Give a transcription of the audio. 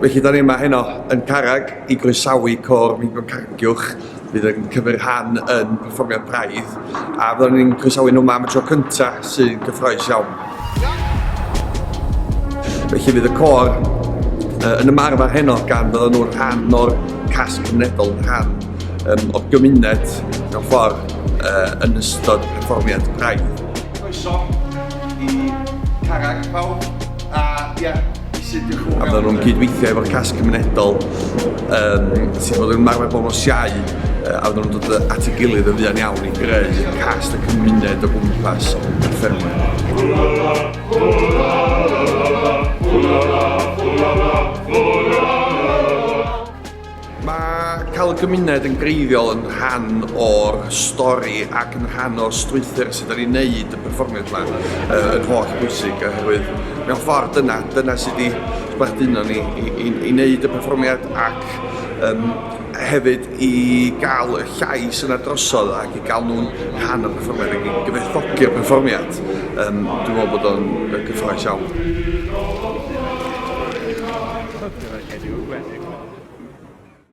Felly, da ni yma heno yn Carreg i groesawu Côr Meibion Carnguwch fydd yn cymryd rhan yn perfformiad Praidd a fyddwn ni'n croesawu nhw yma am y tro cyntaf sy'n gyffroes iawn. Felly fydd y côr yn ymarfer heno gan fyddan nhw'n rhan o'r cast cymunedol, yn rhan um, o'r gymuned mewn ffordd uh, yn ystod perfformiad Praidd. Croeso i Carreg pawb a ie, A fyddan nhw'n cydweithio efo'r cast cymunedol um, sy'n bod yn ymarfer bob nos Iau, uh, a fyddan nhw'n dod at ei gilydd yn fuan iawn i greu y cast y cymuned o gwmpas y ffermwyr. Mae cael y gymuned yn greiddiol yn rhan o'r stori ac yn rhan o'r strwythur sydd da ni'n neud y perfformiad yma yn holl bwysig oherwydd mewn ffordd dyna, dyna sydd wedi sbarduno ni i, i, i wneud y perfformiad ac um, hefyd i gael y llais yna drosodd ac i gael nhw'n rhan o'r perfformiad ac i gyfoethogi'r perfformiad. Um, dwi'n meddwl bod o'n gyffrous iawn.